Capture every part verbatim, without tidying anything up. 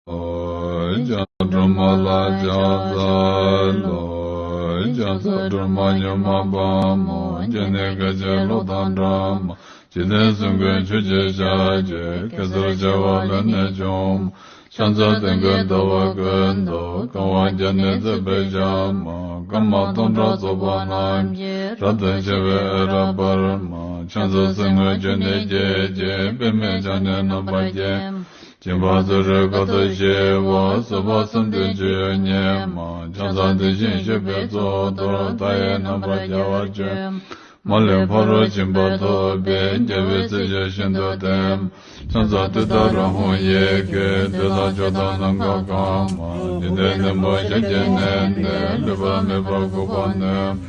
ལོ། ལྕགས་སྒྲོལ་མ་ལ་ཕྱག་འཚལ་ལོ། ལྕགས་སྒྲོལ་མ་མྱུར་མ་དཔའ་མོ། སྤྱན་ནི་སྐད་ཅིག་གློག་དང་འདྲ་མ། འཇིག་རྟེན་གསུམ་མགོན་ཆུ་སྐྱེས་ཞལ་གྱི། གེ་སར་བྱེ་བ་ལས་ནི་བྱུང་མ། ཕྱག་འཚལ་སྟེང་གི་ཟླ་བ་ཀུན་ཏུ། གང་བ་བརྒྱ་ནི་བརྩེགས་པའི་ཞལ་མ། སྐར་མ་སྟོང་ཕྲག་ཚོགས་པ་རྣམས་ཀྱིས། རབ་ཏུ་ཕྱེ་བའི་འོད་རབ་འབར་མ། ཕྱག་འཚལ་གསེར་དངུལ་ཆུ་ནས་སྐྱེས་ཀྱི། པདྨས་ཕྱག་ནི་རྣམ་པར་བརྒྱན་མ། སྦྱིན་པ་བརྩོན་འགྲུས་དཀའ་ཐུབ་ཞི་བ། བཟོད་པ་བསམ་གཏན་སྤྱོད་ཡུལ་ཉིད་མ། ཕྱག་འཚལ་དེ་བཞིན་གཤེགས་པའི་གཙུག་ཏོར། མཐའ་ཡས་རྣམ་པར་རྒྱལ་བར་སྤྱོད་མ། མ་ལུས་ཕ་རོལ་ཕྱིན་པ་ཐོབ་པའི། རྒྱལ་བའི་སྲས་ཆོས་ཤིན་ཏུ་བསྟན་མ། ཕྱག་འཚལ་ཏུཏྟཱ་ར་ཧཱུྃ་ཡི་གེ། བདུད་དང་ཕྱོགས་དང་ནམ་མཁའ་གང་མ། འཇིག་རྟེན་བདུན་པོ་ཞལ་གྱིས་མནན་ཏེ། ལུས་པ་མེད་པར་འགུགས་པར་ནུས་མ།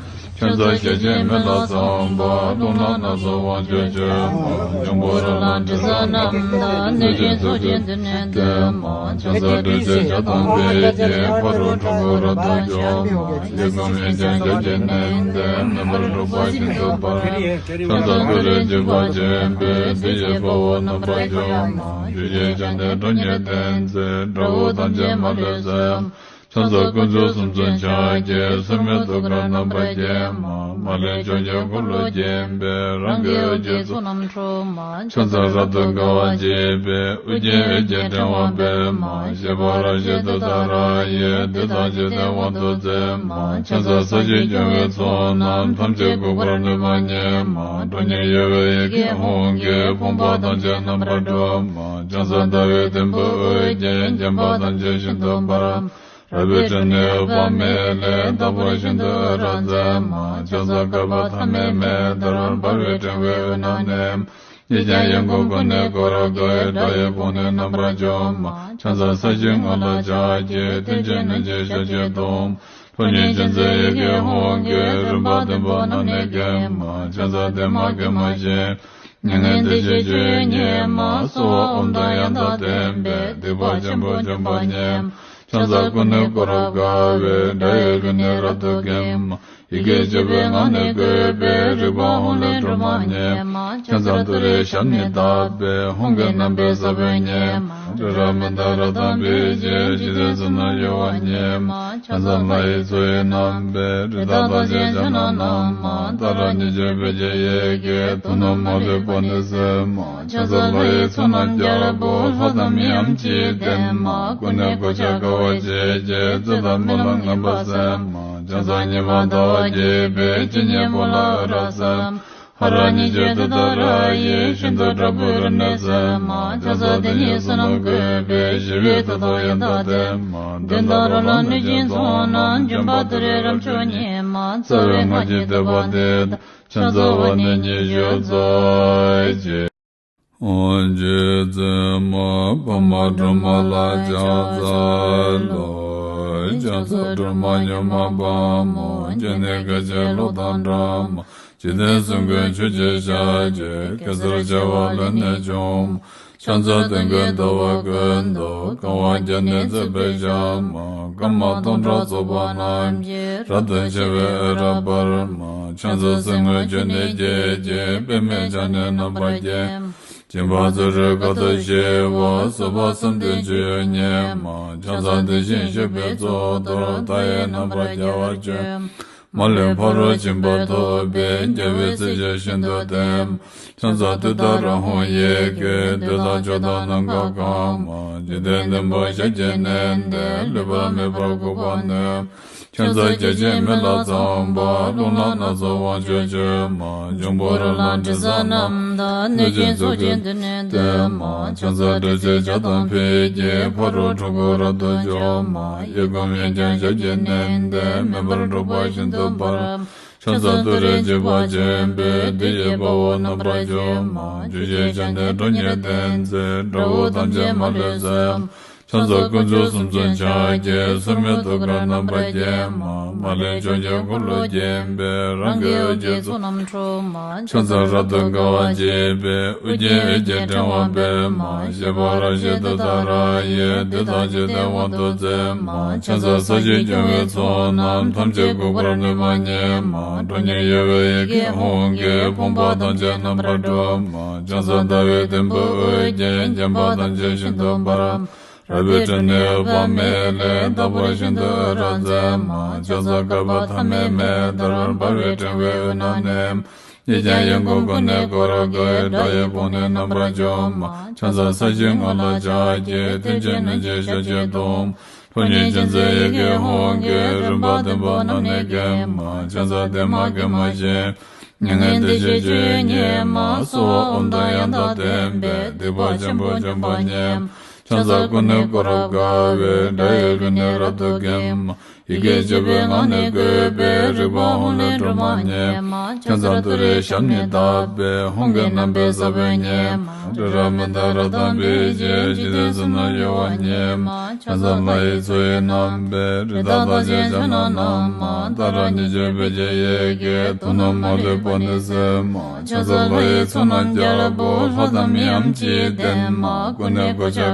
ཕྱག་འཚལ་ཞལ་ཆེམས་མེ་ལྷ་ཚངས་པ། རླུང་ནག་སྣ་ཚོགས་དབང་ཕྱུག་མཆོད་མ། འབྱུང་པོ་རོ་ལངས་དྲི་ཟ་རྣམས་དང་། གནོད་སྦྱིན་ཚོགས་ཀྱིས་མདུན་ནས་བསྟོད་མ། ཕྱག་འཚལ་འདྲེ་རྩེ་བྱ་དང་ཕཊ་ཀྱིས། ཕ་རོལ་འཁྲུལ་འཁོར་རབ་ཏུ་འཇོམས་མ། གཡས་བསྐུམ་གཡོན་བརྐྱང་ཞབས་ཀྱིས་མནན་ཏེ། མེ་འབར་འཁྲུག་པ་ཤིན་ཏུ་འབར་མ། ཕྱག་འཚལ་ཏུ་རེའི་འཇིགས་པ་ཆེན་པོས། བདུད་ཀྱི་དཔའ་བོ་རྣམ་པར་འཇོམས་མ། ཆུ་སྐྱེས་ཞལ་ནི་ཁྲོ་གཉེར་ལྡན་མཛད། དགྲ་བོ་ཐམས་ཅད་མ་ལུས་གསོད་མ། ཕྱག་འཚལ་དཀོན་མཆོག་གསུམ་མཚོན་ཕྱག་རྒྱའི། སོར་མོས་ཐུགས་ཀར་རྣམ་པར་བརྒྱན་མ། མ་ལུས་ཕྱོགས་བཅུའི་འཁོར་ལོས་བརྒྱན་པའི། རང་གི་འོད་ཀྱི་ཚོགས་རྣམས་འཁྲུག་མ། ཕྱག་འཚལ་རབ་ཏུ་དགའ་བ་བརྗིད་པའི། ཨོ་རྒྱན་འོད་ཀྱི་ཕྲེང་བ་སྤེལ་མ། བཞད་པ་རབ་བཞད་ཏུཏྟཱ་ར་ཡིས། བདུད་དང་འཇིག་རྟེན་དབང་དུ་མཛད་མ། ཕྱག་འཚལ་ས་གཞི་སྐྱོང་བའི་ཚོགས་རྣམས། ཐམས་ཅད་འགུགས་པར་ནུས་པ་ཉིད་མ། ཁྲོ་གཉེར་གཡོ་བའི་ཡི་གེ་ཧཱུྃ་གིས། ཕོངས་པ་ཐམས་ཅད་རྣམ་པར་སྒྲོལ་མ། ཕྱག་འཚལ་ཟླ་བའི་དུམ་བུས་དབུ་བརྒྱན། བརྒྱན་པ་ཐམས་ཅད་ཤིན་ཏུ་འབར་མ། རལ་པའི་ཁྲོད་ནས་འོད་དཔག་མེད་ལས། ལྟ་བུར་ཤིན་ཏུ་འོད་རབ་མཛད་མ། ཕྱག་འཚལ་བསྐལ་པ་ཐ་མའི་མེ་ལྟར། འབར་བའི་ཕྲེང་བའི་དབུས་ན་གནས་མ། གཉིས་ཀྱང་ཡང་སྒོ་ཀུན་ནས་བསྐོར་དགའི། དགྲ་ཡི་དཔུང་ནི་རྣམ་པར་འཇོམས་མ། ཕྱག་འཚལ་ས་གཞིའི་ངོས་ལ་ཕྱག་གི། གཏན་ཚིགས་ནན་གྱིས་ཞབས་ཀྱིས་བརྡུང་མ། ཁྲོ་གཉེར་ཅན་མཛད་ཡི་གེ་ཧཱུྃ་གིས། རིམ་པ་བདུན་པོ་རྣམས་ནི་འགེམས་མ། ཕྱག་འཚལ་བདེ་མ་དགེ་མ་ཞི་བ། མྱ་ངན་འདས་ཞི་སྤྱོད་ཡུལ་ཉིད་མ། གསོལ་བ་ཨོཾ་དང་ཡང་དག་ལྡན་པས། སྡིག་པ་ཆེན་པོ་འཇོམས་པ་ཉིད་མ། ཕྱག་འཚལ་ཀུན་ནས་བསྐོར་རབ་དགའ་བའི། དགྲ་ཡི་ལུས་ནི་རབ་ཏུ་འགེམས་མ། ཡི་གེ་བཅུ་པའི་ངག་ནི་བཀོད་པའི། རིག་པ་ཧཱུྃ་ལས་སྒྲོལ་མ་ཉིད་མ། ཕྱག་འཚལ་ཏུ་རེའི་ཞབས་ནི་བརྡབས་པས། ཧཱུྃ་གི་རྣམ་པའི་ས་བོན་ཉིད་མ། རི་རབ་མནྡ་ར་དང་འབིགས་བྱེད། འཇིག་རྟེན་གསུམ་རྣམས་གཡོ་བ་ཉིད་མ། ཕྱག་འཚལ་ལྷ་ཡི་མཚོ་ཡི་རྣམ་པའི། རི་དྭགས་རྟགས་ཅན་ཕྱག་ན་བསྣམས་མ། ཏཱ་ར་གཉིས་བརྗོད་བོད་ཀྱི་ཡི་གེ། དུག་ནག་མ་ལུས་པོ་ནི་སེལ་མ། ཕྱག་འཚལ་ལྷ་ཡི་ཚོགས་རྣམས་རྒྱལ་པོ། ལྷ་དང་མིའམ་ཅི་ཡིས་བསྟེན་མ། ཀུན་ནས་གོ་ཆ་དགའ་བ་བརྗིད་ཀྱིས། བརྫུན་དང་སྨོན་ལམ་ངན་པ་སེལ་མ། ཕྱག་འཚལ་ཉི་མ་ཟླ་བ་རྒྱས་པའི། སྤྱན་གཉིས་པོ་ལ་འོད་རབ་གསལ་མ། ཧ་ར་གཉིས་བརྗོད་ཏུཏྟཱ་ར་ཡིས། ཤིན་ཏུ་དྲག་པོའི་རིམས་ནད་སེལ་མ། ཕྱག་འཚལ་དེ་ཉིད་བསོད་ནམས་བཀོད་པའི། ཞི་བའི་མཐུ་དང་ཡང་དག་ལྡན་མ། གདོན་དང་རོ་ལངས་གནོད་སྦྱིན་ཚོགས་རྣམས། འཇོམས་པ་ཏུ་རེའི་རབ་མཆོག་ཉིད་མ། རྩ་བའི་སྔགས་ཀྱི་བསྟོད་པ་འདི་དང་། ཕྱག་འཚལ་བ་ནི་ཉི་ཤུ་རྩ་གཅིག་ཨོཾ་རྗེ་བཙུན་མ་འཕགས་མ་སྒྲོལ་མ་ལ་ཕྱག་འཚལ་ལོ། ཕྱག་འཚལ་སྒྲོལ་མ་མྱུར་མ་དཔའ་མོ། སྤྱན་ནི་སྐད་ཅིག་གློག་དང་འདྲ་མ། འཇིག་རྟེན་གསུམ་མགོན་ཆུ་སྐྱེས་ཞལ་གྱི། གེ་སར་བྱེ་བ་ལས་ནི་བྱུང་མ། ཕྱག་འཚལ་སྟེང་གི་ཟླ་བ་ཀུན་ཏུ། གང་བ་བརྒྱ་ནི་བརྩེགས་པའི་ཞལ་མ། སྐར་མ་སྟོང་ཕྲག་ཚོགས་པ་རྣམས་ཀྱིས། རབ་ཏུ་ཕྱེ་བའི་འོད་རབ་འབར་མ། ཕྱག་འཚལ་གསེར་དངུལ་ཆུ་ནས་སྐྱེས་ཀྱི། པདྨས་ཕྱག་ནི་རྣམ་པར་བརྒྱན་མ། སྦྱིན་པ་བརྩོན་འགྲུས་དཀའ་ཐུབ་ཞི་བ། བཟོད་པ་བསམ་གཏན་སྤྱོད་ཡུལ་ཉིད་མ། ཕྱག་འཚལ་དེ་བཞིན་གཤེགས་པའི་གཙུག་ཏོར། མཐའ་ཡས་རྣམ་པར་རྒྱལ་བར་སྤྱོད་མ། མ་ལུས་ཕ་རོལ་ཕྱིན་པ་ཐོབ་པའི། རྒྱལ་བའི་སྲས་ཆོས་ཤིན་ཏུ་བསྟན་མ། ཕྱག་འཚལ་ཏུཏྟཱ་ར་ཧཱུྃ་ཡི་གེ། བདུད་དང་ཕྱོགས་དང་ནམ་མཁའ་གང་མ། འཇིག་རྟེན་བདུན་པོ་ཞལ་གྱིས་མནན་ཏེ། ལུས་པ་མེད་པར་འགུགས་པར་ནུས་མ། ཕྱག་འཚལ་རྒྱ་ཆེན་མི་ལ་ཚངས་པ། རླུང་ནག་སྣ་ཚོགས་དབང་ཕྱུག་མཆོད་མ། འབྱུང་པོ་རོ་ལངས་དྲི་ཟ་རྣམས་དང་། གནོད་སྦྱིན་ཚོགས་ཀྱིས་མདུན་ནས་བསྟོད་མ། ཕྱག་འཚལ་འདྲེ་རྩེ་བྱ་དང་ཕཊ་ཀྱིས། ཕ་རོལ་འཁྲུལ་འཁོར་རབ་ཏུ་འཇོམས་མ། གཡས་བསྐུམ་གཡོན་བརྐྱང་ཞབས་ཀྱིས་མནན་ཏེ། མེ་འབར་འཁྲུག་པ་ཤིན་ཏུ་འབར་མ། ཕྱག་འཚལ་ཏུ་རེའི་འཇིགས་པ་ཆེན་པོས། བདུད་ཀྱི་དཔའ་བོ་རྣམ་པར་འཇོམས་མ། ཆུ་སྐྱེས་ཞལ་ནི་ཁྲོ་གཉེར་ལྡན་མཛད། དགྲ་བོ་ཐམས་ཅད་མ་ལུས་གསོད་མ། ཕྱག་འཚལ་དཀོན་མཆོག་གསུམ་མཚོན་ཕྱག་རྒྱའི། སོར་མོས་ཐུགས་ཀར་རྣམ་པར་བརྒྱན་མ། མ་ལུས་ཕྱོགས་བཅུའི་འཁོར་ལོས་བརྒྱན་པའི། རང་གི་འོད་ཀྱི་ཚོགས་རྣམས་འཁྲུག་མ། ཕྱག་འཚལ་རབ་ཏུ་དགའ་བ་བརྗིད་པའི། ཨོ་རྒྱན་འོད་ཀྱི་ཕྲེང་བ་སྤེལ་མ། བཞད་པ་རབ་བཞད་ཏུཏྟཱ་ར་ཡིས། བདུད་དང་འཇིག་རྟེན་དབང་དུ་མཛད་མ། ཕྱག་འཚལ་ས་གཞི་སྐྱོང་བའི་ཚོགས་རྣམས། ཐམས་ཅད་འགུགས་པར་ནུས་པ་ཉིད་མ། ཁྲོ་གཉེར་གཡོ་བའི་ཡི་གེ་ཧཱུྃ་གིས། ཕོངས་པ་ཐམས་ཅད་རྣམ་པར་སྒྲོལ་མ། ཕྱག་འཚལ་ཟླ་བའི་དུམ་བུས་དབུ་བརྒྱན། བརྒྱན་པ་ཐམས་ཅད་ཤིན་ཏུ་འབར་མ། རལ་པའི་སྒྲ་ནི་འོད་དཔག་མེད་ལས། རྟག་པར་ཤིན་ཏུ་རབ་མཛད་མ། ཕྱག་འཚལ་བསྐལ་པ་ཐ་མལ་མེ་ལྟར། འབར་བའི་ཕྲེང་བའི་དབུས་ན་གནས། ཡིད་ཀྱང་ཡིད་ཀུན་ཀུན་ནས་བསྐོར་དགའ་བའི། སྒྲ་ཡི་དབུས་ནས་རྣམ་པར་འཇོམས་མ། ཕྱག་འཚལ་ས་གཞིའི་ངོས་ལ་ཕྱག་བགྱི། མཐུ་ཆེན་ནུས་ཆེན་ཞབས་ཀྱིས་བརྡུང་། ཕོ་ཉའི་ཅན་མཛད་ཡི་གེ་ཧཱུྃ་གིས། རིམ་པ་བདུན་པོ་རྣམས་ནི་འགེམས་མ། ཕྱག་འཚལ་བདེ་མ་དགེ་མ་ཞེས། མྱ་ངན་འདས་ཞི་སྤྱོད་ཡུལ་མཉེས་མ། གསོལ་བ་ཨོཾ་དང་ཡང་དག་ལྡན་པས། སྡིག་པ་ཆེན་པོ་འཇོམས་པ་མཉེས་མ། ཕྱག་འཚལ་སྐུ་ནི་ཀུན་རབ་དགའ་བའི། སྒྲ་ཡི་རྒྱུད་ནི་རབ་ཏུ་འགེམས་མ། ཡི་གེ་བཅུ་པའི་ངག་ནི་བཀོད་པའི། རིག་པ་ཧཱུྃ་ལས་སྒྲོན་མ་མཉེས་མ། ཕྱག་འཚལ་ཏུ་རེའི་ཞབས་ནི་བརྡབས་པས། ཧཱུྃ་གི་རྣམ་པའི་ས་བོན་མཉེས་མ། རི་རབ་མནྡ་ར་དང་འབིགས་བྱེད། འཇིག་རྟེན་གསུམ་ན་གཡོ་བ་མཉེས་མ། ཕྱག་འཚལ་ལྷ་ཡི་མཚོ་ཡི་རྣམ་པའི། རི་དྭགས་རྟགས་ཅན་ཕྱག་ན་བསྣམས་མ། ཏཱ་ར་གཉིས་བརྗོད་བོད་ཀྱི་ཡི་གེས། དུག་རྣམས་མ་ལུས་པ་ནི་སེལ་མ། ཕྱག་འཚལ་ལྷ་ཡི་ཚོགས་རྣམས་རྒྱལ་པོ། ལྷ་དང་མིའམ་ཅི་ཡིས་བསྟེན་མ། སྐུ་ནི་གོ་ཆ་